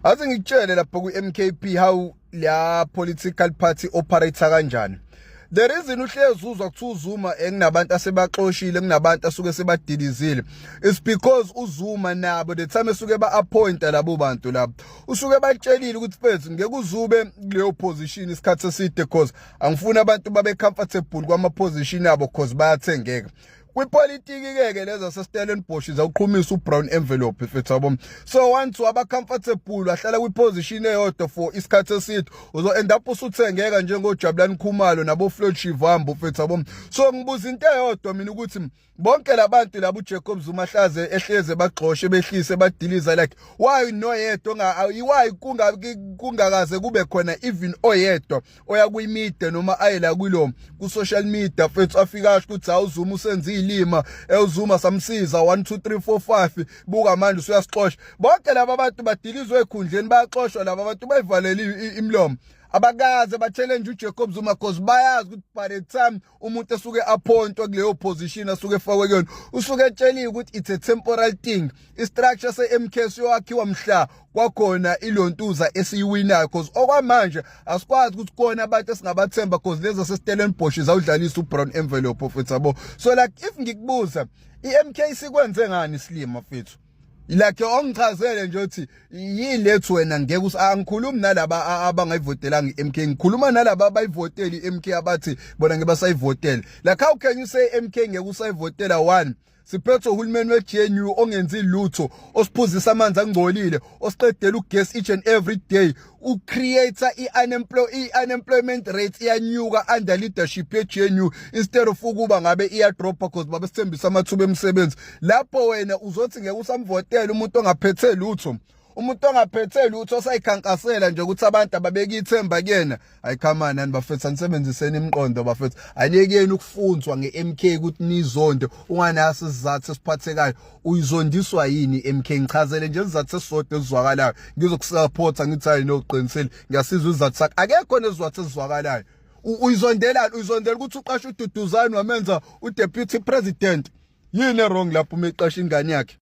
Ase ngikutshele lapho ku-MKP how la political party operate kanjani. The reason uhlezi uzwa kuthiwa uZuma ekunabantu asebaxoshile, kunabantu asuke sebadilizile, is because uZuma nabo, the time esuke ba-appointa labo bantu labo, usuke batshelile ukuthi, "Mfethu, ngeke uzube kuleyo position isikhathi eside, cause angifuni abantu babe comfortable kwama position abo, cause bayathengeka." Kwipolitiki ke ke leza seStellenbosch zawuqhumisa ubrown envelope, mfethu, yabo. So once waba comfortable, wahlala kwiposition eyodwa for isikhathi eside, uzo end up usuthengeka njengoJabulani Khumalo nabo Floyd Shivambu, mfethu, yabo. So ngibuza into eyodwa mina ukuthi bonke labantu labo uJacob Zuma hlaze ehleze bagxoshe, behlise, badiliza, like why noyedwa why kungakaze kube khona even oyedwa oya kwimedia noma aye la kulo ku social media, mfethu, afika asho ukuthi, "Hawu, Zuma usenza izilima, uZuma samsiza 1 2 3 4 5, buka manje usuyasixosha"? Bonke laba bantu badilizwe ekhundleni, bayaxoshwa laba bantu, bayivalele imilomo, abakaze ba-challenge uJacob Zuma, cause bayazi ukuthi by the time umuntu esuke appointwa kuleyo position asuke efakwe kuyona, usuke etsheliwe ukuthi it's a temporal thing. I-structure se-MK siyowakhiwa mhla kwakhona ilontuza esiyiwinayo, cause okwamanje asikwazi ukuthi kona abantu esingabathemba, cause lezi seStellenbosch zawudlalisa ubrown envelope, mfethu, yabo. So like if ngikubuza, i-MK sikwenze ngani isilima, mfethu? Like ongichazele nje ukuthi yini lethu wena ngeke. Angikhulumi nalaba abangayivotelanga iMK, ngikhuluma nalaba abayivotela iMK, abathi bona ngeke basayivotela. Like how can you say MK ngeke usayivotela? One, siphethwe uhulumeni we-GNU ongenzi lutho, osiphuzisa amanzi angcolile, osiqedela ugesi each and every day, ucreate i-unemployment rate iyanyuka under leadership ye-GNU instead of ukuba ngabe iyadropa, cause babesithembisa amathuba emisebenzi. Lapho wena uzothi ngeke usamvotela umuntu ongaphethe lutho, umuntu ongaphethe lutho, osayikhankasela nje ukuthi abantu ababeka ithemba kuyena. Ayikhama nani, bafethu, anisebenziseni imiqondo, bafethu. Aniyekeni ukufunzwa nge-MK ukuthi nizonde unganaso isizathu esiphathekayo. Uyizondiswa yini i-MK? Ngichazele nje isizathu esisodwa esizwakalayo, ngizokusupporta, ngithi hayi, noqinisile, ngiyasizwa isizathu sakho. Akekho nesizathu esizwakalayo. Uyizondelani? Uyizondela ukuthi uqashe uDuduzane wamenza udeputy president? Yini wrong lapho uma eqasha ingane yakhe?